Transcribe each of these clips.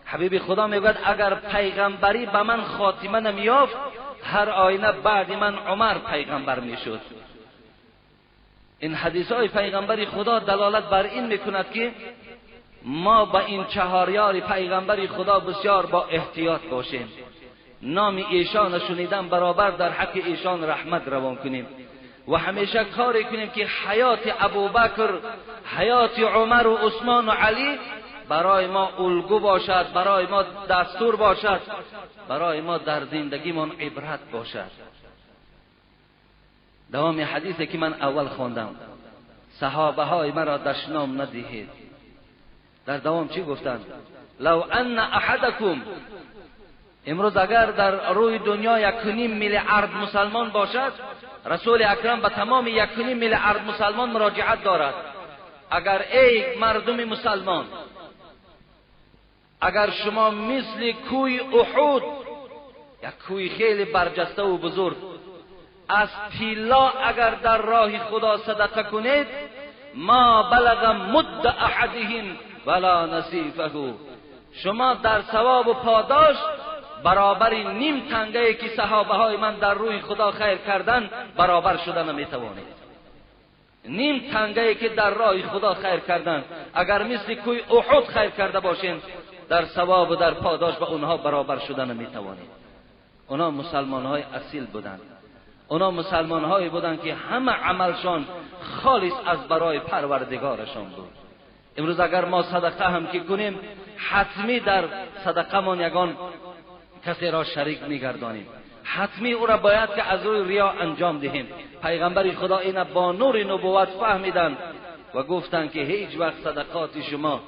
حبیب خدا میگوید اگر پیغمبری به من خاتمه نمیافت، هر آینه بعد من عمر پیغمبر میشد. این حدیث های پیغمبری خدا دلالت بر این میکند که ما با این چهار یار پیغمبری خدا بسیار با احتیاط باشیم. نام ایشان شنیدن برابر در حق ایشان رحمت روان کنیم و همیشه کاری کنیم که حیات ابوبکر، حیات عمر و عثمان و علی برای ما الگو باشد، برای ما دستور باشد، برای ما در زندگیمان عبرت باشد. دوام حدیثی که من اول خواندم، صحابه های مرا دشنام ندهید. در دوام چی گفتند؟ لو ان احدکم، امروز اگر در روی دنیا 1.5 میلیارد مسلمان باشد، رسول اکرم به تمام 1.5 میلیارد مسلمان مراجعت دارد. اگر ای مردم مسلمان، اگر شما مثل کوی احد، یک کوی خیلی برجسته و بزرگ، از طلا اگر در راه خدا صدقه کنید، ما بلغ مد احدهم ولا نصیفه، شما در ثواب و پاداش برابر نیم تنگه که صحابه های من در روی خدا خیر کردن برابر شده نمیتوانید. نیم تنگه که در راه خدا خیر کردن، اگر مثل کوی احد خیر کرده باشین، در ثواب و در پاداش با اونها برابر شده نمیتوانید. اونا مسلمان های اصیل بودند، اونا مسلمان هایی بودند که همه عملشان خالص از برای پروردگارشان بود. امروز اگر ما صدقه هم که کنیم، حتمی در صدقه مان یگان کسی را شریک میگردانیم، حتمی او را باید که از روی ریا انجام دهیم. پیغمبر خدا اینا با نور نبوت فهمیدند و گفتند که هیچ وقت صدقات شما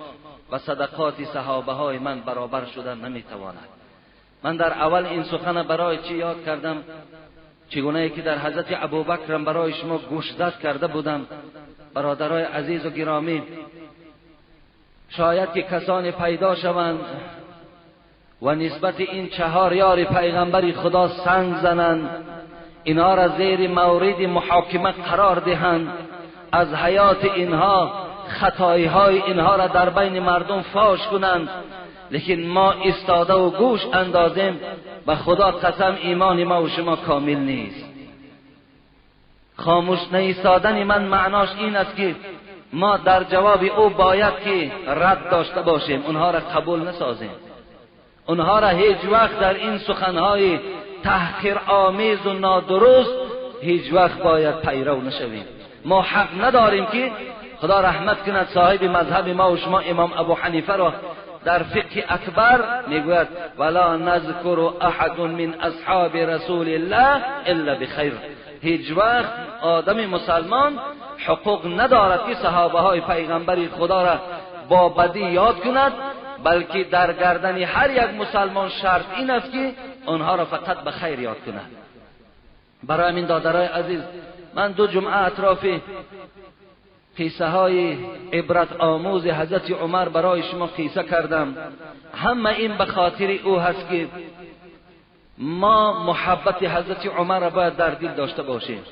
و صدقات صحابه های من برابر شدن نمیتواند. من در اول این سخن برای چی یاد کردم؟ چگونه که در حضرت ابوبکر برای شما گوشزد کرده بودم. برادرای عزیز و گرامی، شاید که کسانی پیدا شوند و نسبت این چهار یار پیغمبر خدا سنگ زنند، اینها را زیر مورد محاکمه قرار دهند، از حیات اینها، خطایی های اینها را در بین مردم فاش کنند، لیکن ما ایستاده و گوش اندازیم. به خدا قسم ایمان ما و شما کامل نیست. خاموش نایستادن من معناش این است که ما در جواب او باید که رد داشته باشیم، اونها را قبول نسازیم، اونها را هیچ وقت در این سخنهای تحقیر آمیز و نادرست هیچ وقت باید پیرو نشویم. ما حق نداریم که خدا رحمت کند صاحب مذهب ما و شما امام ابو حنیفه را در فقه اکبر میگوید ولا نذکر احد من اصحاب رسول الله الا بخیر. هیچ وقت آدم مسلمان حقوق ندارد که صحابه های پیغمبر خدا را با بدی یاد کند، بلکه در گردن هر یک مسلمان شرط این است که آنها را فقط به خیر یاد کند. برای همین دادرای عزیز، من 2 جمعه اطراف قصه های عبرت آموز حضرت عمر برای شما قصه کردم. همه این به خاطر او هست که ما محبت حضرت عمر را باید در دل داشته باشیم.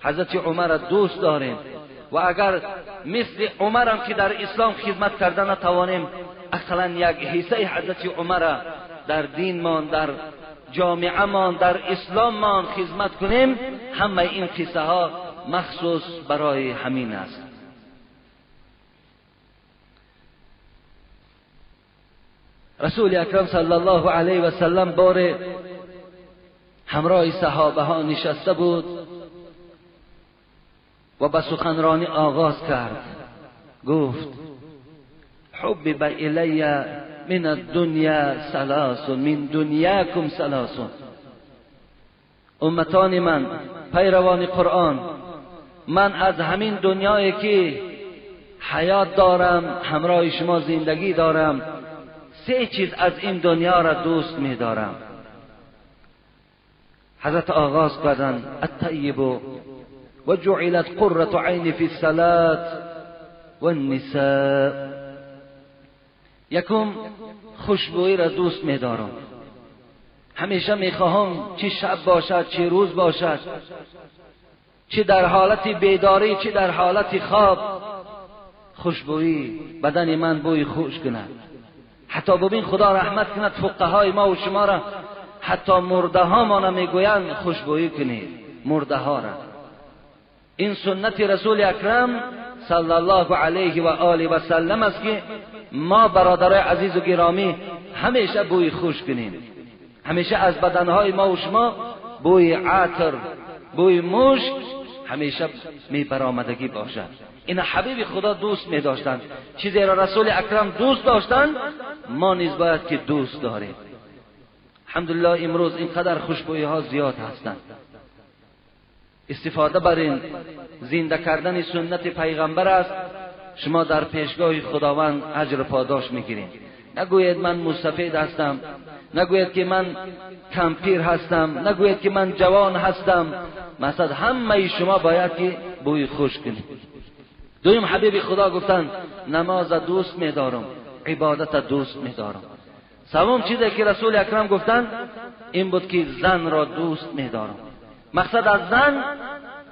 حضرت عمر را دوست داریم و اگر مثل عمر هم که در اسلام خدمت کرده نتوانیم، اقلا یک حصه حضرت عمر را در دینمان، در جامعه مان، در اسلام مان خدمت کنیم. همه این قصه ها مخصوص برای همین است. رسول اکرم صلی الله علیه و سلم بار همراه صحابه ها نشسته بود و به سخنرانی آغاز کرد. گفت حبب الی من الدنیا ثلاث، من دنیاکم ثلاث. امتان من، پیروان قرآن، من از همین دنیایی که حیات دارم، همراه شما زندگی دارم، 3 چیز از این دنیا را دوست می دارم. حضرت آغاز کردند الطیب و جعلت قرة عین فی الصلاة والنساء. یکم خوشبویی را دوست می دارم، همیشه می خواهم چه شب باشد چه روز باشد، چه در حالت بیداری چه در حالت خواب، خوشبویی بدن من بوی خوش کند. حتی ببین خدا رحمت کند فقهای ما و شما را، حتی مرده ها ما میگویند خوشبویی کنید مرده ها را. این سنت رسول اکرم صلی الله علیه و آله و سلم است که ما برادرای عزیز و گرامی همیشه بوی خوش کنیم، همیشه از بدنهای ما و شما بوی عطر، بوی مشک همیشه می برآمدگی باشد. این حبیب خدا دوست می داشتند، چیزی را رسول اکرم دوست داشتند ما نیز باید که دوست داریم. الحمدلله امروز اینقدر خوشبویی ها زیاد هستند. استفاده بر این زنده کردن سنت پیغمبر است. شما در پیشگاه خداوند اجر پاداش میگیرید. نگویید من مستفید هستم، نگویید که من کمپیر هستم، نگویید که من جوان هستم. مثلا همه شما باید که بوی خوش کنید. دویم حبیب خدا گفتند نماز دوست می‌دارم، عبادت دوست می‌دارم. سوم چیزی که رسول اکرم گفتند این بود که زن را دوست می‌دارم. مقصد از زن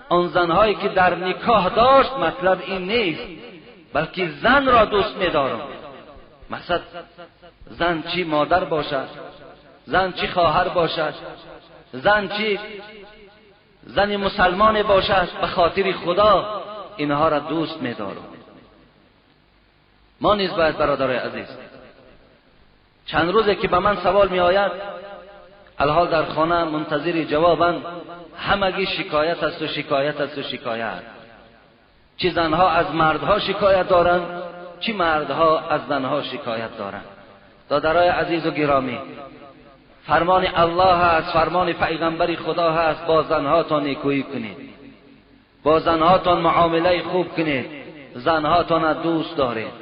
آن زنهایی که در نکاح داشت مطلب این نیست، بلکه زن را دوست می‌دارم. مقصد زن چی مادر باشد، زن چی خواهر باشد، زن چی زن مسلمان باشد، به خاطر خدا اینها را دوست می‌دارم. ما نیز باید برادرای عزیز، چند روزه که به من سوال می‌آید، الحال در خانه منتظر جوابند، همگی شکایت است و شکایت است و شکایت. چی زنها از مردها شکایت دارند، چی مردها از زنها شکایت دارند. دادرای عزیز و گرامی، فرمان الله است، فرمان پیغمبر خدا هست، با زنهاتان نیکویی کنید، با زنهاتان معامله خوب کنید، زنهاتان دوست دارید.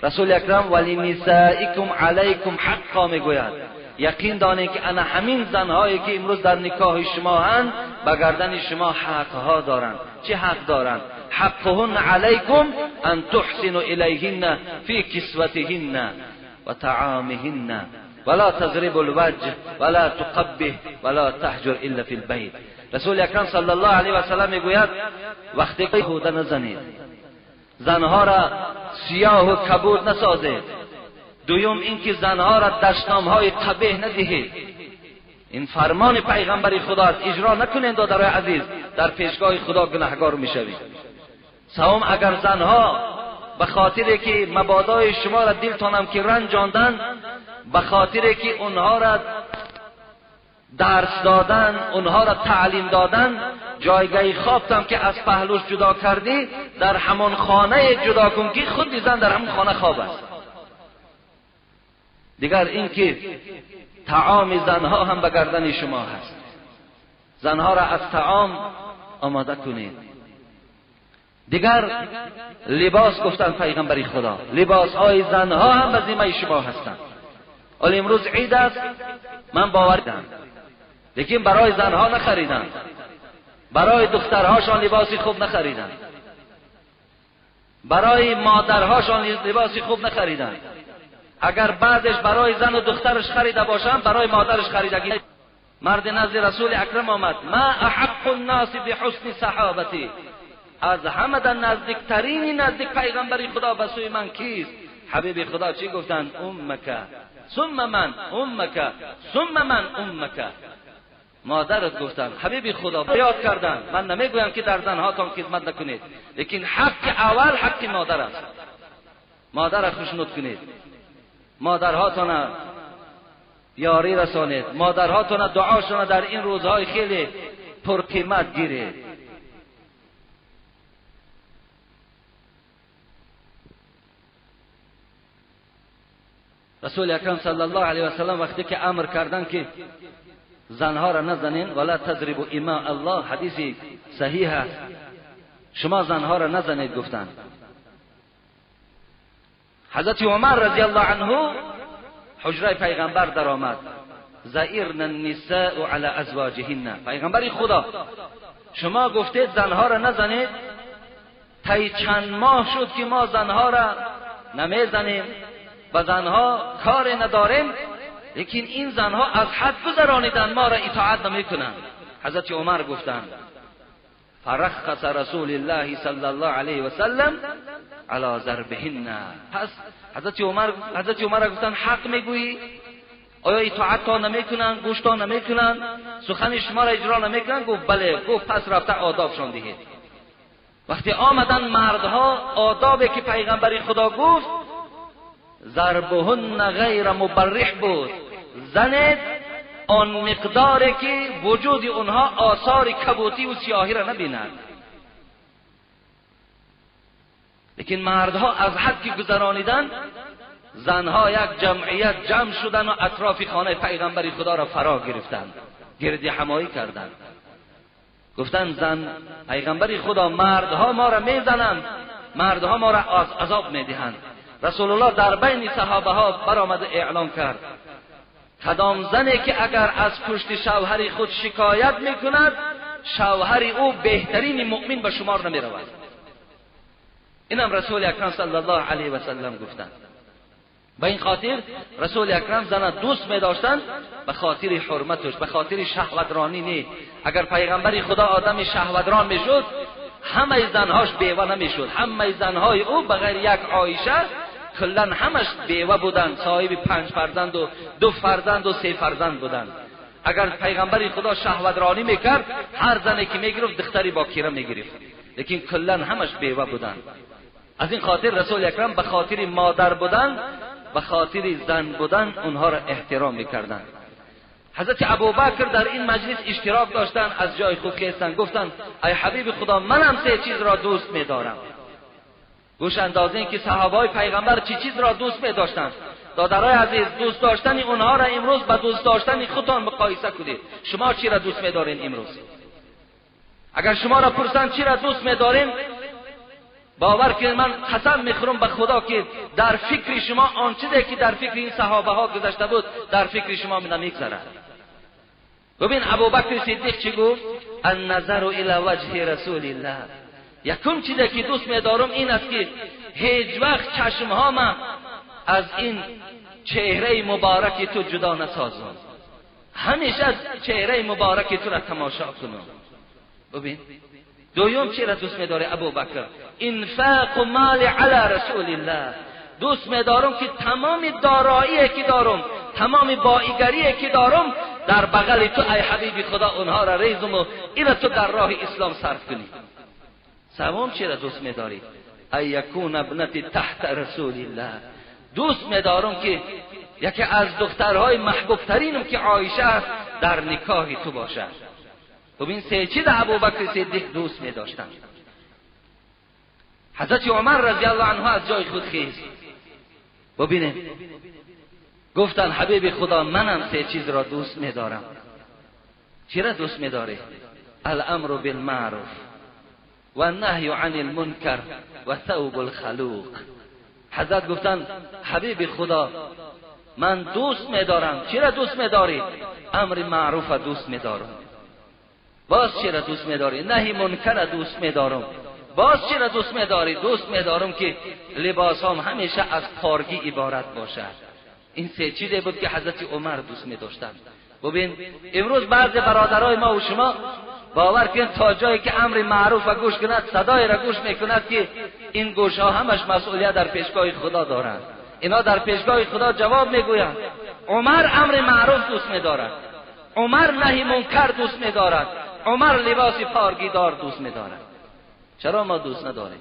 رسول اکرم ولی نسائکم علیکم حقا میگوید. یقین دانید که انا همین زنهایی که امروز در نکاح شما هستند به گردن شما حقها دارند. چه حق دارند؟ حقهن علیکم ان تحسنوا الیهن فی کسوتهن و طعامهن ولا تضربوا الوجه ولا تقبح ولا تهجر الا فی البیت. رسول اکرم صلی الله علیه و سلم میگوید وقتی که هوده نزنید، زنها را سیاه و کبود نسازید. دویم اینکه زنها را دشنامهای قبیح ندهید. این فرمان پیغمبر خدا است، اجرا نکنید دادرای عزیز، در پیشگاه خدا گناهگار میشوید. سوم، اگر زنها به خاطر که مبادای شما را دلتانم که رنجاندن، به خاطر که اونها را درس دادن، اونها را تعلیم دادن، جایگاه خوابتم که از پهلوش جدا کردی در همان خانه جدا کن که خود زن در همان خانه خواب است. دیگر اینکه طعام زنها هم به گردن شما هست، زنها را از طعام آماده کنید. دیگر لباس، گفتن پیغمبر خدا لباس های زنها هم به ذمه شما هستند. ولی امروز عید است، من باور دارم، لیکن برای زنها نخریدن، برای دخترهاشان لباسی خوب نخریدن، برای مادرهاشان لباسی خوب نخریدن. اگر بعدش برای زن و دخترش خریده باشم، برای مادرش خریدگی. مرد نزد رسول اکرم آمد، ما احق الناس بحسن صحابتی، از همه در نزدیکترین نزدیک پیغمبر خدا به سوی من کیست؟ حبیب خدا چی گفتند؟ امک ثم من، امک ثم من، امک. مادرت گفتند. حبیب خدا یاد کردند. من نمیگویم که در زنهاتان خدمت نکنید، لیکن حق اول حق مادر است. مادر را خوشنود کنید، مادرهاتان یاری رسانید، مادرهاتان دعاشان در این روزهای خیلی پرقیمت گیرید. رسول اکرم صلی الله علیه و سلم وقتی که امر کردند که زنها را نزنین، ولا تضربوا اماء الله، حدیث صحیح است، شما زنها را نزنید گفتند. حضرت عمر رضی الله عنه حجره پیغمبر در آمد، زئرن النساء علی ازواجهن. پیغمبر خدا شما گفتید زنها را نزنید، طی چند ماه شد که ما زنها را نمیزنیم و زنها کار نداریم، لیکن این زنها از حد گذرانیدن، ما را اطاعت نمیکنند. حضرت عمر گفتند فرخص رسول الله صلی الله علیه و سلم علی ضربهن. پس حضرت عمر گفتن حق میگویی؟ آیا اطاعت تا نمیکنن، گوش تا نمیکنن، سخن شما را اجرا نمیکنن؟ گفت بله. گفت پس رفته آدابشان دهید. وقتی آمدن مردها آدابی که پیغمبر خدا گفت ضربهن غیر مبرح بود، زنید آن مقداری که وجود اونها آثار کبوتی و سیاهی را نبیند. لیکن مردها از حد که گذرانیدن، زنها یک جمعیت جمع شدن و اطراف خانه پیغمبر خدا را فرا گرفتند، گرد همایی کردند. گفتند زن پیغمبر خدا مردها ما را میزنند، مردها ما را عذاب میدهند. رسول الله در بین صحابه ها برآمد اعلام کرد کدام زنی که اگر از پشت شوهر خود شکایت میکند شوهر او بهترین مؤمن به شمار نمیرود. اینم رسول اکرم صلی الله علیه و سلم گفتند. به این خاطر رسول اکرم زن دوست می داشتند به خاطر حرمتش، به خاطر شهوترانی نه. اگر پیغمبر خدا آدم شهوتران میشد همه زنهاش بیوه نمیشد، همه زنهای او بغیر یک عایشه کلا همش بیوه بودند، صاحب 5 فرزند و 2 فرزند و 3 فرزند بودند. اگر پیغمبر خدا شهوترانی میکرد هر زنی که میگرفت دختری باکیره میگرفت، لیکن کلا همش بیوه بودند. از این خاطر رسول اکرم به خاطر مادر بودن، به خاطر زن بودن اونها را احترام میکردند. حضرت ابوبکر در این مجلس اشتراک داشتند، از جای خود خواستند، گفتند ای حبیب خدا منم 3 چیز را دوست میدارم. گوش اندازین که صحابای پیغمبر چی چیز را دوست میداشتند. دادرای عزیز، دوست داشتن اونها را امروز به دوست داشتن خودتان مقایسه کنید. شما چی را دوست میدارین امروز؟ اگر شما را پرسند چی را دوست میدارین، باور کنید من قسم میخورم به خدا که در فکر شما آن چیزی که در فکر این صحابه ها گذشته بود در فکر شما نمیگذرد. ببین ابوبکر صدیق چی گفت؟ النظر الی وجه رسول الله. یکم چیزی که دوست میدارم این است که هیچ وقت چشمهام از این چهره مبارک تو جدا نسازم، همیشه از چهره مبارک تو را تماشا کنم. ببین دویم چی را دوست میداره ابوبکر؟ انفاق مال علی رسول الله. دوست میدارم که تمام دارایی که دارم، تمام بایگری که دارم در بغل تو ای حبیب خدا اونها را ریزم و این تو در راه اسلام صرف کنی. سوم چی را دوست میداری؟ ای یکون ابنتی تحت رسول الله. دوست میدارم که یکی از دخترهای محبوب ترینم که عایشه است در نکاح تو باشد. ببین 3 چیز ابوبکر صدیق دوست میداشتند. حضرت عمر رضی الله عنه از جای خود خیست. ببینیم گفتن حبیب خدا منم 3 چیز را دوست میدارم. چی را دوست میداری؟ الامر بالمعروف و النهی عن المنکر و ثوب الخلوق. حضرت گفتن حبیب خدا من دوست میدارم. چی را دوست میداری؟ امر معروف را دوست میدارم. باز چی را دوست میداری؟ نهی منکر را دوست میدارم. باز چی را دوست میداری؟ دوست میدارم که لباسام همیشه از پارگی عبارت باشد. این 3 چیزی بود که حضرت عمر دوست میداشتند. ببین امروز بعضی برادرای ما و شما باور کنید تا جایی که امر معروف را گوش کند، صدای را گوش میکند که این گوش ها همش مسئولیت در پیشگاه خدا دارند. اینا در پیشگاه خدا جواب میگویند. عمر امر معروف دوست میدارد، عمر نهی منکر دوست میدارد، عمر لباس پارگیدار دوست میدارد. چرا ما دوست نداریم؟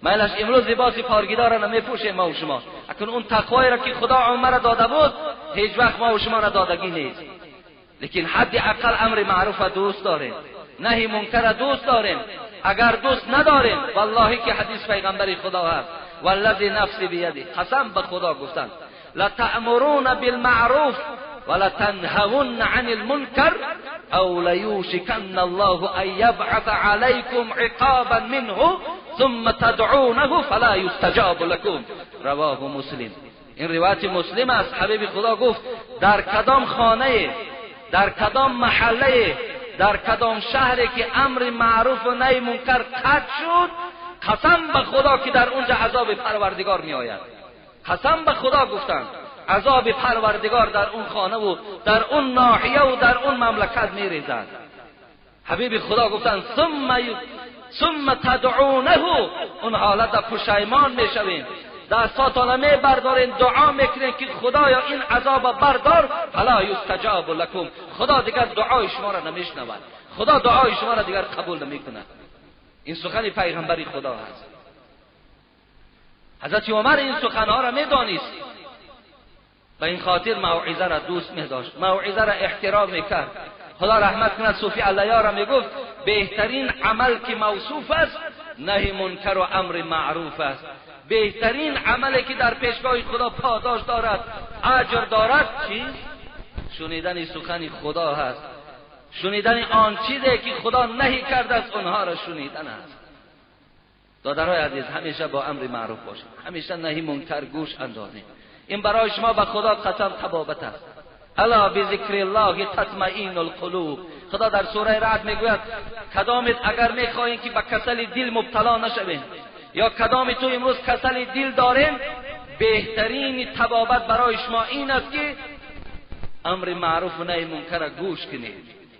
مایلش امروز لباس پارگیدار را نمیپوشیم ما و شما. اکنون اون تقوایی را که خدا عمر را داده بود هیچ وقت ما و شما را دادگی نیست. لیکن حد اقل امر معروف را دوست داریم، نهی منکر را دوست داریم. اگر دوست نداریم والله که حدیث پیغمبر خدا هست، والذی نفسی بیدی، قسم به خدا گفتن لتأمرون بالمعروف ولتنهون عن المنکر او لیوشکن الله ان یبعث علیکم عقابا منه ثم تدعونه فلا یستجاب لكم. رواه مسلم. این روایت مسلم است. حبیب خدا گفت در کدام خانه، در کدام محله، در کدام شهری که امر معروف و نهی منکر قطع شد، قسم به خدا که در اونجا عذاب پروردگار می آید. قسم به خدا گفتند عذاب پروردگار در اون خانه و در اون ناحیه و در اون مملکت می ریزد. حبیب خدا گفتند ثم تدعونه، اون حالت پشیمان می شویم. دستاتان میبردارین، دعا میکنین که خدایا این عذاب بردار، فلا یستجاب لکم، خدا دیگر دعای شما را نمیشنود، خدا دعای شما را دیگر قبول نمیکند. این سخن پیغمبری خدا هست. حضرت عمر این سخنها را میدانست، به این خاطر موعظه را دوست میداشت، موعظه را احترام میکرد. خدا رحمت کند صوفی علیا را میگفت بهترین عمل که موصوف است نهی منکر و امر معروف است. بهترین عملی که در پیشگاه خدا پاداش دارد، اجر دارد، چیست؟ شنیدن سخن خدا هست، شنیدن آن چیزی که خدا نهی کرده است آنها را شنیدن است. دادرهای عزیز، همیشه با امر معروف باشید، همیشه نهی منکر گوش اندازید. این برای شما به خدا قسم طبابت است. الا بذکر الله تطمئن القلوب. خدا در سوره رعد میگوید کدامت اگر میخواهید که به کسل دل مبتلا نشوید، یا کدام تو امروز کسل دل دارین، بهترین طبابت برای شما این است که امر معروف و نهی منکر گوش کنید.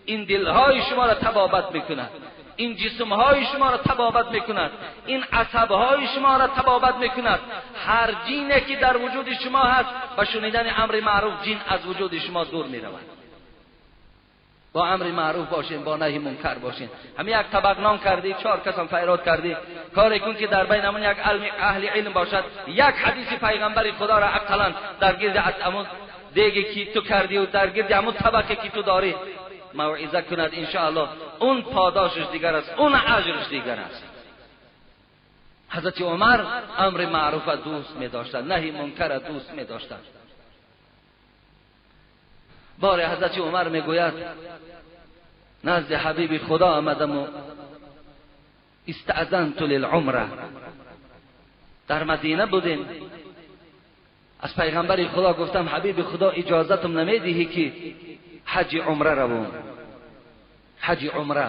این دلهای شما را طبابت میکند، این جسمهای شما را طبابت میکند، این عصبهای شما را طبابت میکند. هر جینی که در وجود شما هست با شنیدن امر معروف جین از وجود شما دور میرود. با امر معروف باشین، با نهی منکر باشین. همین یک طبق نان کردی، 4 کس هم فیراد کردی، کاری کن که در بین همون یک اهل علم باشد، یک حدیث پیغمبر خدا را اقلا در گرد همون دیگه که تو کردی و در گرد همون طبقه که تو داری موعظه کند، انشاءالله اون پاداشش دیگر است، اون اجرش دیگر است. حضرت عمر امر معروف دوست می داشتند، نهی منکر دوست می داشتند. بار حضرت عمر می گوید نزد حبیب خدا آمدم و استأذنت للعمره. در مدینه بودیم، از پیغمبر خدا گفتم حبیب خدا اجازتم نمیدهی که حج عمره روم؟ حج عمره،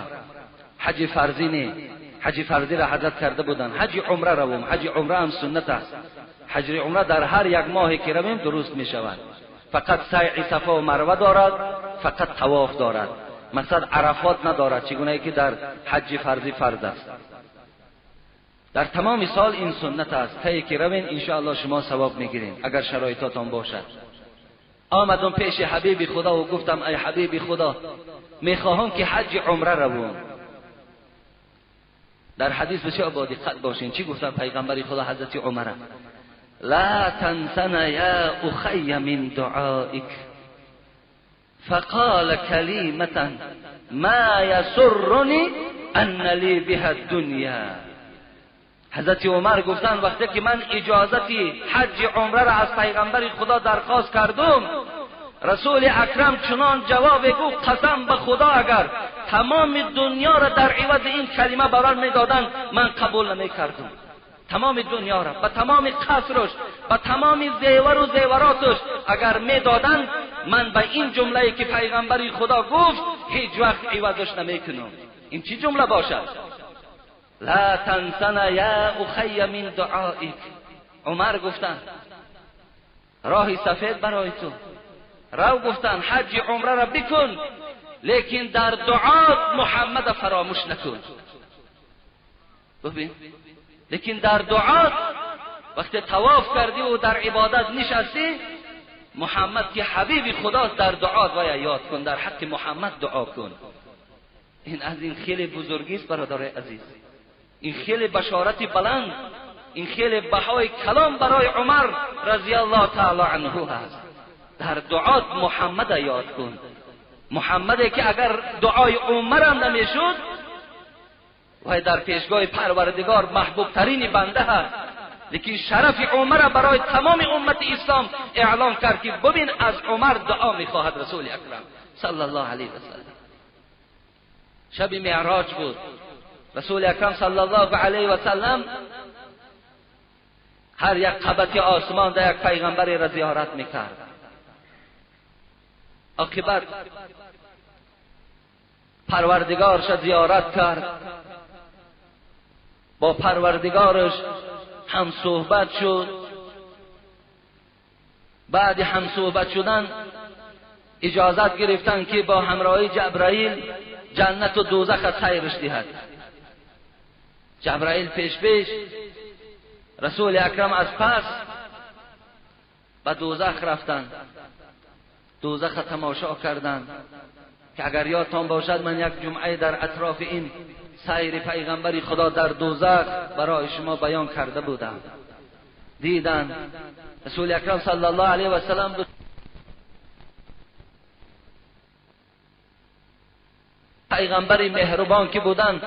حج فرضی نه، حج فرضی را حضرت کرده بودن، حج عمره روم. حج عمره هم سنت است. حج عمره در هر یک ماه که رویم درست می شود. فقط سعی صفا و مروه دارد، فقط طواف دارد، مثلا عرفات ندارد چگونه که در حج فرضی فرض است. در تمام سال این سنت است. تا که روین انشاءالله شما ثواب میگیرین اگر شرایطاتان باشد. آمدم پیش حبیب خدا و گفتم ای حبیب خدا میخواهم که حج عمره روم. در حدیث بسیار با دقت باشین چی گفتن پیغمبر خدا حضرت عمره؟ لا تنسنا یا اخی من دعائک فقال کلیمة ما یسرنی ان لی بها الدنیا. حضرت عمر گفتن وقتی که من اجازتی حج عمره را از پیغمبر خدا درخواست کردم، رسول اکرم چنان جواب گفت قسم به خدا اگر تمام دنیا را در عوض این کلمه بران میدادند من قبول نمیکردم. تمام دنیا را، به تمام قصرش، به تمام زیور و زیوراتش اگر میدادند، من به این جمله که پیغمبر خدا گفت هیچ وقت عوضش نمیکنم. این چی جمله باشد؟ لا تنسنا یا اخی من دعائک. عمر گفتن راه سفید برای تو رو، گفتن حج عمره را بکن، لیکن در دعات محمد فراموش نکن. ببین، لیکن در دعات وقتی طواف کردی و در عبادت نشستی، محمد که حبیب خداست در دعات باید یاد کن، در حق محمد دعا کن. این از این خیلی بزرگی است برادر عزیز، این خیلی بشارت بلند، این خیلی بهای کلام برای عمر رضی الله تعالی عنه هست. در دعات محمد یاد کن، محمدی که اگر دعای عمر هم نمیشد و در پیشگاه پروردگار محبوب ترین بنده هست، لیکن شرف عمر برای تمام امت اسلام اعلام کرد که ببین از عمر دعا میخواهد رسول اکرم صلی الله علیه و سلم. شب معراج بود، رسول اکرم صلی الله علیه و سلم هر یک قبط آسمان در یک پیغمبر را زیارت میکرد. عاقبت پروردگارش زیارت کرد، با پروردگارش هم صحبت شد. بعد هم صحبت شدن اجازت گرفتن که با همراهی جبرائیل جنت و دوزخ سیرش دهد. جبرائیل پیش پیش رسول اکرم از پس به دوزخ رفتند، دوزخ تماشا کردند که اگر یادتان باشد من یک جمعه در اطراف این سیر پیغمبر خدا در دوزخ برای شما بیان کرده بودم. دیدند رسول اکرم صلی الله علیه و سلم پیغمبر مهربان که بودند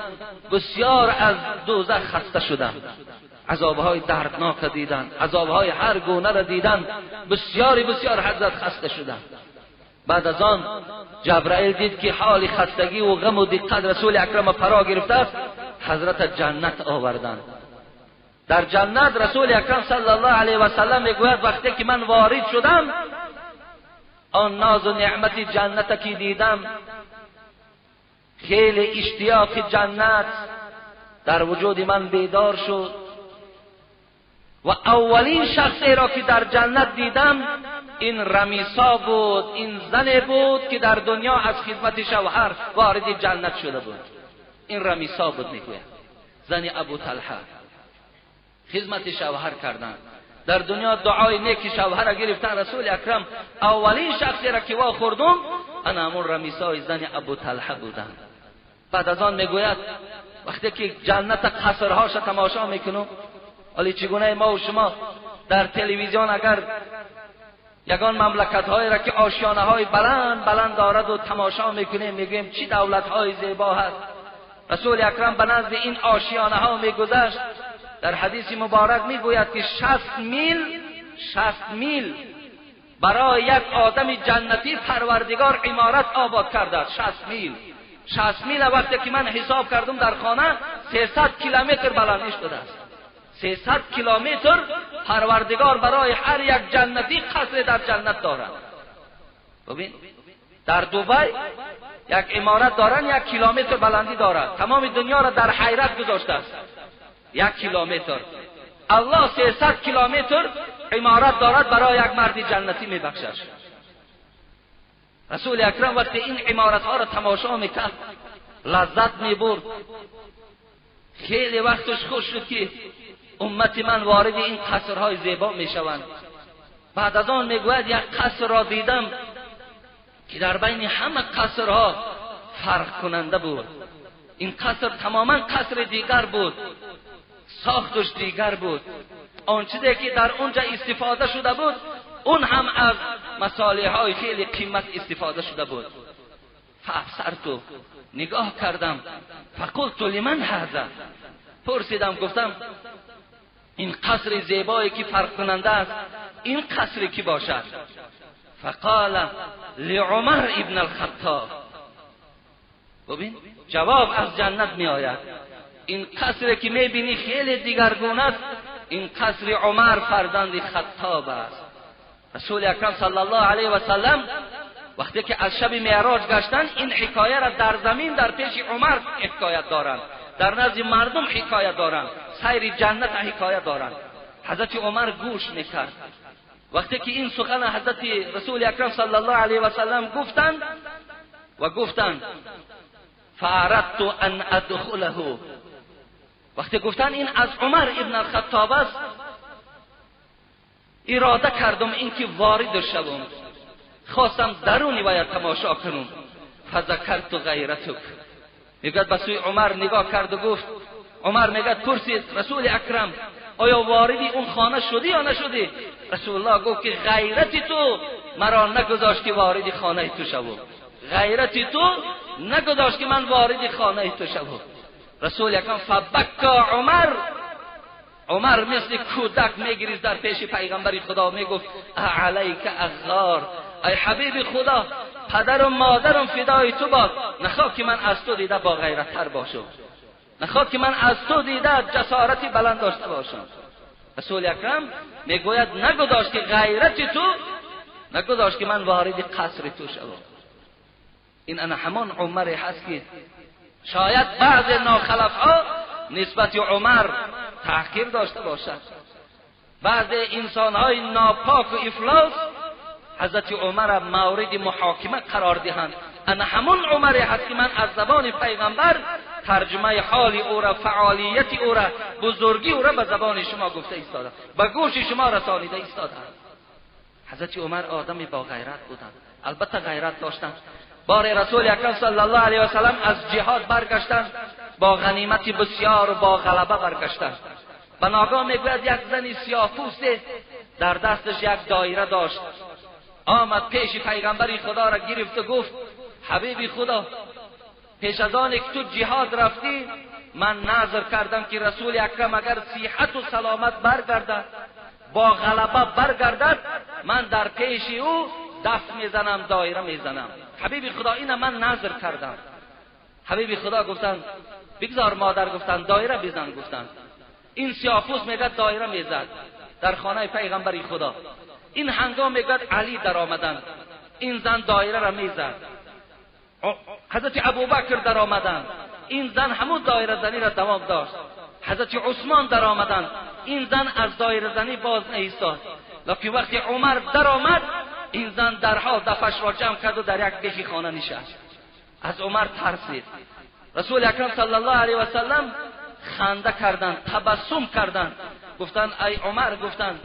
بسیار از دوزخ خسته شدند، عذابهای دردناک را دیدند، عذابهای هر گونه را دیدند، بسیاری بسیار حضرت خسته شدند. بعد از آن جبرائیل دید که حال خستگی و غم و دقت رسول اکرم فرا گرفته است، حضرت جنت آوردند. در جنت رسول اکرم صلی الله علیه و سلم میگوید وقتی که من وارد شدم آن ناز و نعمت جنت که دیدم، خیلی اشتیاق جنت در وجود من بیدار شد و اولین شخصی را که در جنت دیدم این رمیسا بود، این زن بود که در دنیا از خدمت شوهر وارد جنت شده بود. این رمیسا بود، میگوید زن ابو طلحه، خدمت شوهر کردن در دنیا، دعای نیک شوهر را گرفتن. رسول اکرم اولین شخصی را که وا خوردم انا همون رمیسای زن ابو طلحه بودن. بعد از آن میگوید وقتی که جنت قصرهاش تماشا میکنم، ولی چگونه ما و شما در تلویزیون اگر یگان مملکت هایی را که آشیانه های بلند بلند دارد و تماشا میکنیم میگوییم چی دولت های زیبا هست. رسول اکرم به نزد این آشیانه ها میگذشت، در حدیث مبارک میگوید که 60 میل برای یک آدم جنتی پروردگار عمارت آباد کرده است. 60 میل وقتی که من حساب کردم در خانه 300 کیلومتر بلندیش بوده است. 300 کیلومتر پروردگار برای هر یک جنتی قصر در جنت دارد. ببین در دوبای یک عمارت دارن 1 کیلومتر بلندی دارد، تمام دنیا را در حیرت گذاشته است. 1 کیلومتر الله 300 کیلومتر عمارت دارد برای یک مرد جنتی میبخشد. رسول اکرم وقتی این عمارت ها را تماشا میکرد لذت میبرد. خیلی وقتش خوش شد که امت من وارد این قصرهای زیبا میشوند. بعد از آن میگوید یک قصر را دیدم که در بین همه قصرها فرق کننده بود. این قصر تماما قصر دیگر بود، ساختش دیگر بود، آن چیزی که در اونجا استفاده شده بود اون هم از مصالح های خیلی قیمت استفاده شده بود. فابصرت، نگاه کردم، فقلت لمن هذا، پرسیدم گفتم این قصر زیبایی که فرق کننده است این قصر کی باشد؟ فقال لعمر ابن الخطاب. ببین جواب از جنت می آید. این قصر که می بینی خیلی دیگرگونه است، این قصر عمر فرزند خطاب است. رسول اکرم صلی الله علیه و سلم وقتی که از شب معراج گشتند این حکایه را در زمین در پیش عمر حکایت دارند، در نزد مردم حکایت دارند، سیر جنت حکایت دارند. حضرت عمر گوش میکرد. وقتی که این سخن حضرت رسول اکرم صلی الله علیه و سلم گفتند و گفتند فاردت ان ادخله، وقتی گفتند این از عمر ابن الخطاب است، اراده کردم اینکه وارد شوم، خواستم درونی باید تماشا کنم. فذکرت غیرتک، میگوید به سوی عمر نگاه کرد و گفت، عمر میگه پرسید رسول اکرم آیا واردی اون خانه شدی یا نشدی؟ رسول الله گفت که غیرت تو مرا نگذاشت که وارد خانه تو شوم، غیرت تو نگذاشت که من وارد خانه تو شوم. رسول اکرم فبکا عمر، عمر مثل کودک میگریست در پیش پیغمبر خدا، میگفت علیک اغار، ای حبیب خدا پدر و مادرم فدای تو باد، نخواه که من از تو دیده با غیرت‌تر باشم، نخواه که من از تو دیده جسارتی بلند داشته باشم. رسول اکرم میگوید نگذاشت که غیرت تو نگذاشت که من وارد قصر تو شوم. این انا همان عمر هست که شاید بعض ناخلفها نسبت عمر تحقیر داشته باشد، بعض انسانهای ناپاک و افلاس حضرت عمر مورد محاکمه قرار دهند. انا همون عمر هست که من از زبان پیغمبر ترجمه حال او را، فعالیت او را، بزرگی او را به زبان شما گفته ایستادم، به گوش شما رسانیده ایستادم. حضرت عمر آدمی با غیرت بودند، البته غیرت داشتند. بار رسول اکرم صلی الله علیه و سلم از جهاد برگشتند، با غنیمت بسیار و با غلبه برگشتند. به ناگاه میگوید یک زنی سیاه پوست در دستش یک دایره داشت، آمد پیش پیغمبر خدا را گرفت و گفت حبیب خدا، پیش از آن که تو جهاد رفتی من نظر کردم که رسول اکرم اگر صحت و سلامت برگردد، با غلبه برگردد، من در پیش او دست میزنم، دایره میزنم. حبیب خدا اینه من نظر کردم. حبیب خدا گفتند بگذار مادر، گفتند دایره بزن. گفتند این سیاه‌پوست میگه دایره میزد در خانه پیغمبر خدا. این هنگام میگه علی در آمدند، این زن دایره را میزد. حضرت ابوبکر در آمدند، این زن همون دایره زنی را دوام داشت. حضرت عثمان در آمدند، این زن از دایره زنی باز نایستاد. لکن وقتی عمر در آمد، این زن درحال دفش را جمع کرد و در یک بیخی خانه نشست. از عمر ترسید. رسول اکرم صلی الله علیه و سلم خنده کردند، تبسم کردند، گفتند ای عمر، گفتند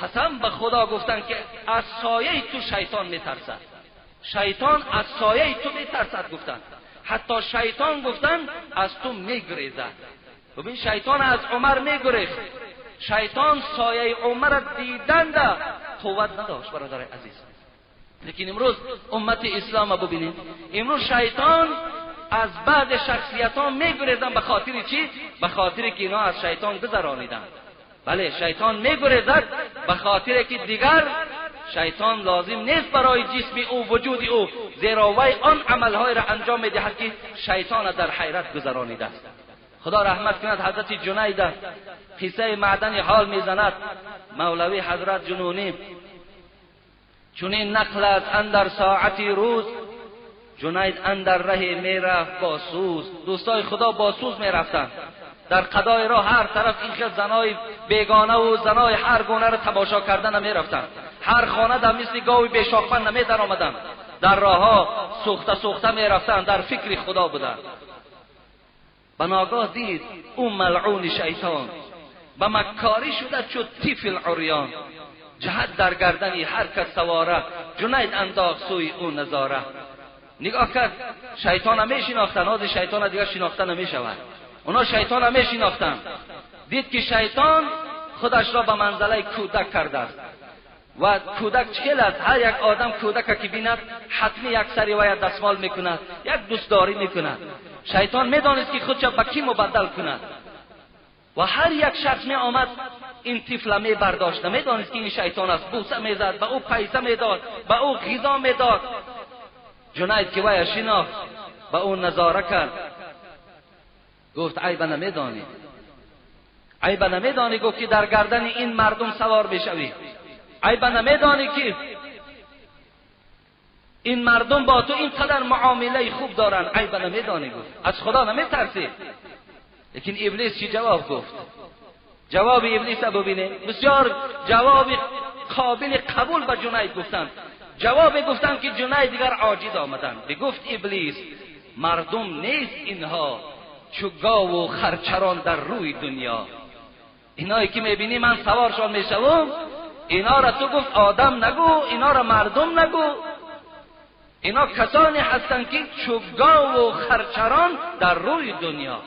قسم به خدا، گفتند که از سایه تو شیطان میترسد، شیطان از سایه تو میترسد. گفتند حتی شیطان، گفتند از تو میگریزد. ببین شیطان از عمر میگریخت، شیطان سایه عمر را دیدند قوت نداشت. برادر عزیز، لیکن امروز امت اسلام را ببینید، امروز شیطان از بعد شخصیت ها میگریزن. به خاطر چی؟ به خاطر که اینا از شیطان گذرانیدن. بله شیطان میگریزد به خاطر که دیگر شیطان لازم نیست برای جسم او، وجود او، زیرا وی آن عملهای را انجام میدهد که شیطان در حیرت گذرانیده است. خدا رحمت کند حضرت جنید قصه معدن حال میزند. مولوی حضرت جنونی چنین نقل است اندر ساعتی روز، جنید اندر ره میرفت با سوز. دوستای خدا با سوز میرفتند در قضای راه، هر طرف این خیل زنای بیگانه و زنای هر گونه را تماشا کردن نمیرفتند. هر خانه در مثل گاوی بیشاخبند نمی در آمدند. در راهها سوخته سوخته میرفتند، در فکر خدا بودند. به ناگاه دید او ملعون شیطان، به مکاری شده چو طفل عریان. جهت در گردنی هر کس سواره، جنید انداخت سوی او نظاره. نگاه کرد شیطان میشناختن، هاز شیطان دیگر شناخته نمیشود. اونا شیطان میشناختن. دید که شیطان خودش را به منزله کودک کرده است. و کودک چکل است؟ هر یک آدم کودک که بیند حتمی یک سری و یک دستمال میکند، یک دوستداری میکند. شیطان میدانست که خودش به کی مبدل کند و هر یک شخص می آمد این طفل می برداشت، نمیدانست که این شیطان است. بوسه میزد، به او پیسه میداد، به او غذا میداد. جنید که وی شناخت به او نظاره کرد، گفت عیب نمیدانی، عیب نمیدانی. گفت که در گردن این مردم سوار بشوی. عیب نمیدانی که این مردم با تو اینقدر معامله خوب دارن. عیب نمیدانی. گفت از خدا نمیترسی. لیکن ابلیس چی جواب گفت؟ جواب ابلیس ببینه، بسیار جواب قابل قبول به جنید گفتن. جواب گفتن که جنید دیگر عاجز آمدن. بگفت ابلیس مردم نیست اینها، چو گاو و خرچران در روی دنیا. اینایی که میبینی من سوارشان میشوم، اینا را تو گفت آدم نگو، اینا را مردم نگو، اینا کسانی هستند که چو گاو و خرچران در روی دنیا.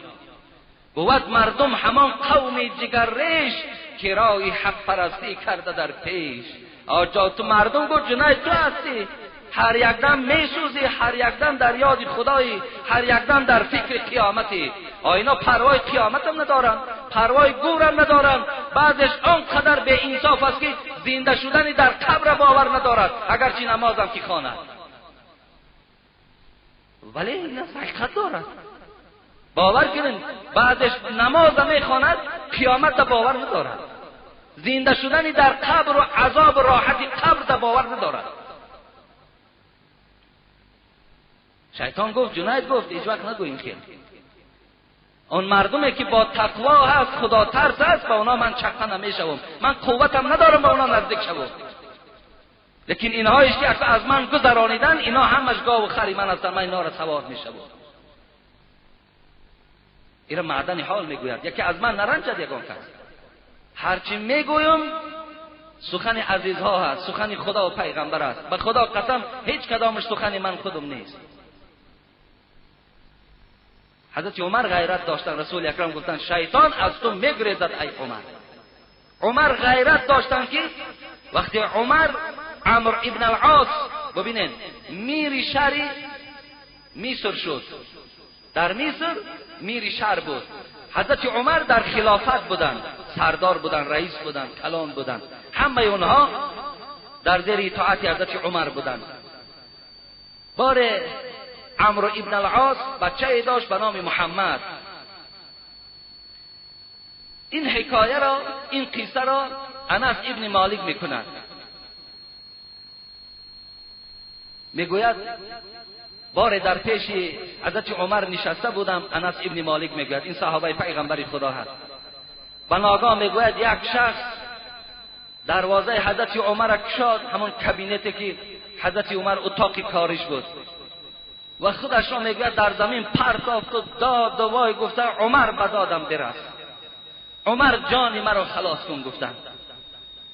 بود مردم همان قوم جگرریش، که رای حق پرستی کرده در پیش. آجا تو مردم گفت جنید تو هستی، هر یک دم میسوزی، هر یک دم در یاد خدایی، هر یک دم در فکر قیامتی. اینا پروای قیامت هم ندارن، پروای گورم ندارن. بعضش آنقدر به انصاف است که زنده شدن در قبر باور ندارد، اگرچه نمازم که خواند. ولی این حقیقت دارد، باور کنین. بعدش نماز میخواند، قیامت باور ندارد، زنده شدن در قبر و عذاب و راحت قبر باور ندارد. شیطان گفت، جنید گفت هیچ وقت نگو این خیر. اون مردمی که با تقوا هست، خدا ترس هست، با اونا من چقه نمیشوم، من قوتم ندارم با اونا نزدیک شوم. لیکن اینهایش که از من گذرانیدن، اینا همش گاو و خری من هستن، من اینا را سوار میشوم. ایره معدن حال میگوید، یکی از من نرنجد یگان کس. هرچی میگویم سخن عزیزها هست، سخن خدا و پیغمبر است. به خدا قسم هیچ کدامش سخن من خودم نیست. حضرت عمر غیرت داشتن. رسول اکرم گفتن شیطان از تو میگریزد ای عمر. عمر غیرت داشتن که وقتی عمر عمرو ابن العاص ببینین میری شهر مصر شد، در مصر میری شهر بود. حضرت عمر در خلافت بودند، سردار بودند، رئیس بودند، کلان بودند، همه اونها در زیر اطاعت حضرت عمر بودند. بار عمرو ابن العاص بچه داشت به نام محمد. این حکایه را، این قصه را انس ابن مالک میکند. میگوید بار در پیش حضرت عمر نشسته بودم. انس ابن مالک میگوید، این صحابه پیغمبر خدا هست. به ناگاه میگوید یک شخص دروازه حضرت عمر کشاد، همون کابینتی که حضرت عمر اتاق کارش بود، و خودش را میگوید در زمین پرتافت و داد و وای گفته عمر به دادم برس، عمر جان مرا خلاص کن گفتن.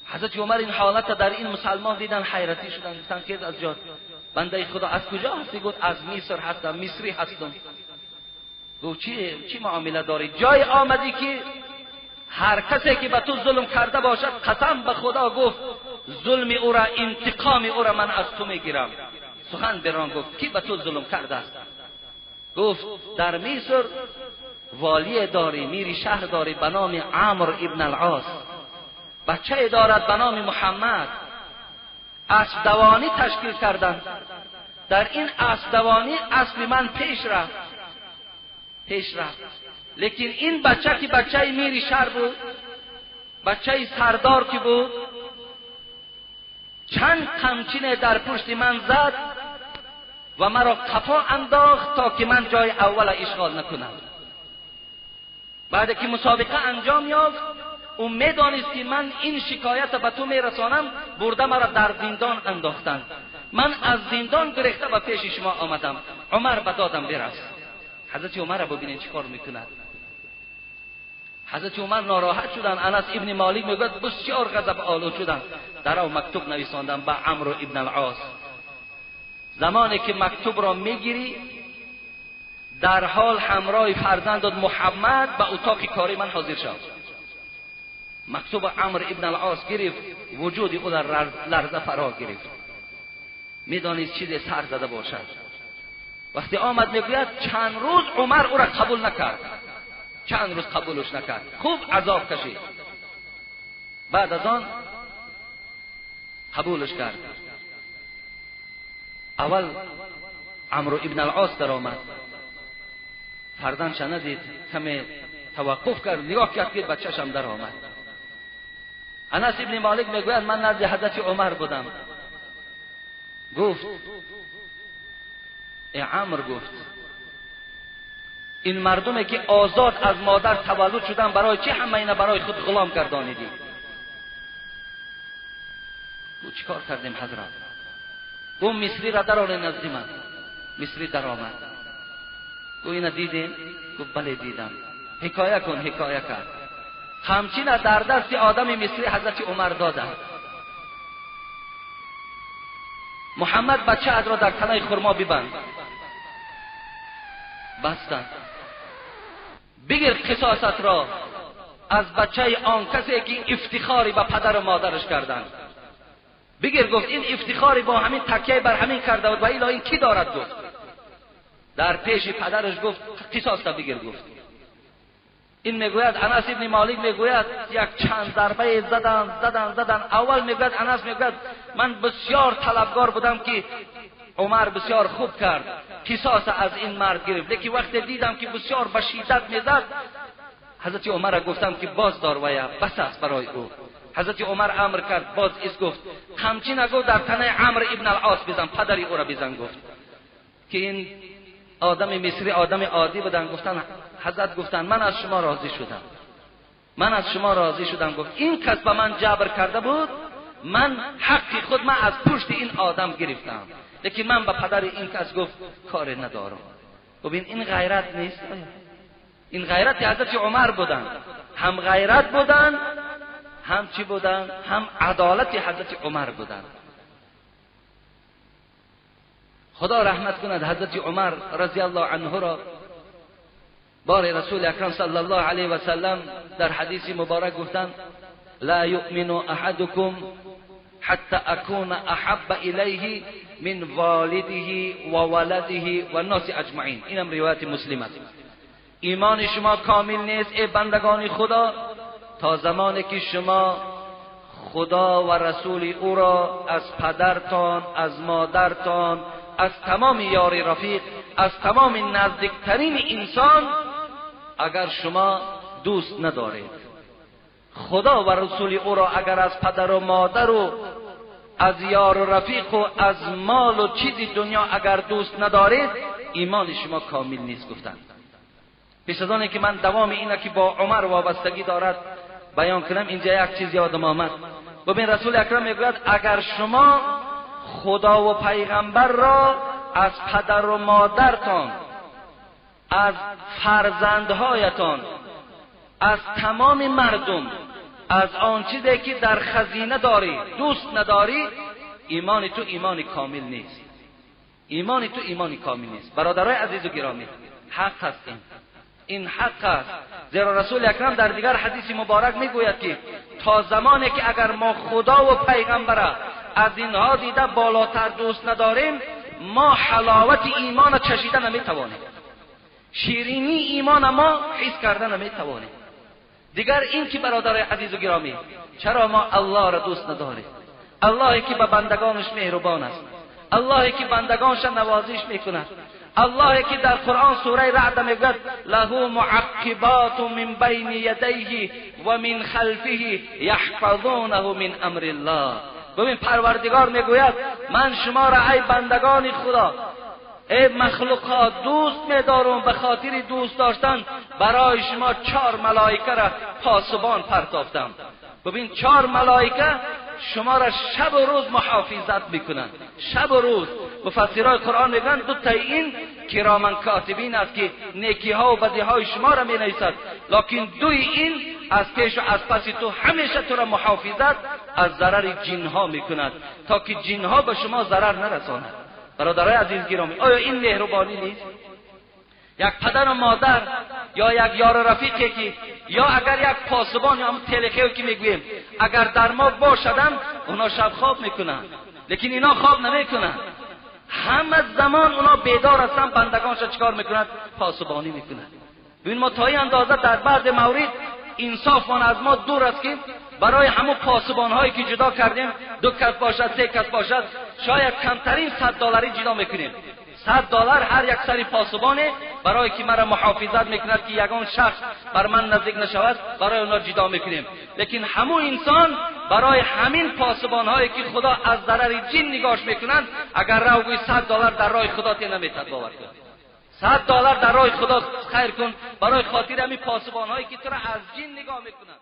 حضرت عمر این حالت در این مسلمان دیدن، حیرتی شدن، گفتن که از جان بنده خدا از کجا هستی؟ گفت از مصر هستم، مصری هستم. گفت چی معامله داری؟ جای آمدی که هر کسی که به تو ظلم کرده باشد قسم به خدا گفت ظلم او را، انتقام او را من از تو میگیرم. سخن بران گفت کی به تو ظلم کرده است؟ گفت در مصر والی داری، میری شهر داری به نام عمرو ابن العاص، بچه دارد به نام محمد. اسب دوانی تشکیل کردند. در این اسب دوانی اسب من پیش رفت، لیکن این بچه که بچه میری شهر بود، بچه سردار که بود، چند قمچین در پشت من زد و مرا قفا انداخت تا که من جای اول اشغال نکنم. بعد که مسابقه انجام یافت، او میدانست که من این شکایت به تو میرسانم، برده مرا در زندان انداختند. من از زندان گریخته به پیش شما آمدم، عمر به دادم برس. حضرت عمر را ببینید چیکار میکند. حضرت عمر ناراحت شدند. انس ابن مالک میگوید بسیار غضب آلود شدند. در او مکتوب نویساندم به عمرو ابن العاص. زمانی که مکتوب را میگیری در حال همراه فرزندت محمد به اتاق کاری من حاضر شد. مکتوب عمرو ابن العاص گرفت، وجود او در لرزه فرا گرفت. میدانست چیز سر زده باشد. وقتی آمد میگوید چند روز عمر او را قبول نکرد، چند روز قبولش نکرد، خوب عذاب کشید. بعد از آن قبولش کرد. اول عمرو ابن العاص در آمد، فرزندش ندید، کمی توقف کرد، نگاه کرد که بچه‌ش هم در آمد. انس ابن مالک میگوید من نزد حضرت عمر بودم. گفت ای عمرو، گفت این مردمی که آزاد از مادر تولد شدن برای چه همه اینا برای خود غلام گردانیدی؟ گفت چیکار کردیم حضرت؟ گفت مصری را درآور نزد من. مصری در آمد. گفت اینا دیدیم؟ گفت بله دیدم. حکایه کن. حکایه کرد. همچین در دست آدم مصری حضرت عمر دادند. محمد بچه از را در تنه خرما ببند. بستند. بگیر قصاصت را از بچه آن کسی که افتخاری به پدر و مادرش کردند. بگیر. گفت این افتخاری با همین تکیه بر همین کرده بود و ایلا این کی دارد؟ گفت در پیش پدرش گفت قصاص را بگیر. گفت این میگوید انس ابن مالک میگوید یک چند ضربه زدن زدن زدن. اول میگوید انس میگوید من بسیار طلبگار بودم که عمر بسیار خوب کرد، قصاص از این مرد گرفت، لیکن وقتی دیدم که بسیار به شدت میزد حضرت عمر را گفتم که باز دار ویا بس است برای او. حضرت عمر امر کرد باز ایست، گفت همچین گفت در تنه عمرو ابن العاص بزن، پدری او را بزن. گفت که این آدم مصری آدم عادی بودن. گفتن حضرت گفتن من از شما راضی شدم، من از شما راضی شدم. گفت این کس به من جبر کرده بود، من حق خود من از پشت این آدم گرفتم، لیکن من به پدر این کس گفت کار ندارم. ببین این غیرت نیست؟ این غیرت حضرت عمر بودند، هم غیرت بودند، هم چی بودند؟ هم عدالت حضرت عمر بودند. خدا رحمت کند حضرت عمر رضی الله عنه را. بار رسول اکرم صلی الله علیه و سلم در حدیث مبارک گفتند لا یؤمن احدکم حتی اکون احب الیه من والده و ولده و الناس اجمعین. اینم روایت مسلم است. ایمان شما کامل نیست ای بندگان خدا تا زمانی که شما خدا و رسول او را از پدرتان، از مادرتان، از تمام یار رفیق، از تمام نزدیکترین انسان اگر شما دوست ندارید. خدا و رسول او را اگر از پدر و مادر و از یار و رفیق و از مال و چیزی دنیا اگر دوست ندارید، ایمان شما کامل نیست گفتند. پیش از آن که من دوام اینه که با عمر وابستگی دارد بیان کنم، اینجا یک چیز یادم آمد. ببین رسول اکرم میگوید اگر شما خدا و پیغمبر را از پدر و مادرتان، از فرزندهایتان، از تمام مردم، از آن چیزی که در خزینه داری دوست نداری، ایمان تو ایمان کامل نیست. ایمان تو ایمان کامل نیست. برادرای عزیز و گرامی، حق هست این حق است. زیرا رسول اکرم در دیگر حدیث مبارک میگوید که تا زمانی که اگر ما خدا و پیغمبر از اینها دیده بالاتر دوست نداریم، ما حلاوت ایمان چشیده نمیتوانیم، شیرینی ایمان ما حس کرده نمیتوانیم. دیگر این که برادرای عزیز و گرامی، چرا ما الله را دوست نداریم؟ اللهی که به بندگانش مهربان است، اللهی که بندگانش نوازش میکند، اللهی که در قرآن سوره رعد میگوید له معقبات من بین یدیه و من خلفه یحفظونه من امر الله. ببین پروردگار میگوید من شما را ای بندگان خدا، ای مخلوقات دوست میدارم، به خاطر دوست داشتن برای شما 4 ملائکه را پاسبان پرتافتم. ببین 4 ملائکه شما را شب و روز محافظت میکنند، شب و روز. مفسرای قرآن میگن دو تا این کرامن کاتبین است که نیکی ها و بدی های شما را می نویسد، لکن دوی این از پیش و از پس تو همیشه تو را محافظت از ضرر جن ها میکند تا که جن ها به شما ضرر نرساند. برادرای عزیز گرامی، آیا این مهربانی نیست؟ یک پدر و مادر یا یک یار رفیقی که یا اگر یک پاسبان یا هم تلخی که میگوییم اگر در ما باشدن، اونا شب خواب میکنن، لیکن اینا خواب نمیکنن. همه زمان اونا بیدار هستن، بندگانش چیکار میکنن؟ پاسبانی میکنن. ببین ما تا این اندازه در بعض مورد انصاف از ما دور است که برای همون پاسبان هایی که جدا کردیم، 2 کس باشد، 3 کس باشد، شاید کمترین $100 جدا میکنیم. $100 هر یک سری پاسبانه برای که مرا محافظت میکند که یگان شخص بر من نزدیک نشود، برای اونا جدا میکنیم. لیکن همون انسان برای همین پاسبان هایی که خدا از ضرر جن نگاش میکنند، اگر رو گوی $100 در راه خدا تی نمیتد، باور کن $100 در راه خدا خیر کن برای خاطر همین پاسبان هایی که تو را از جن نگاه میکنند.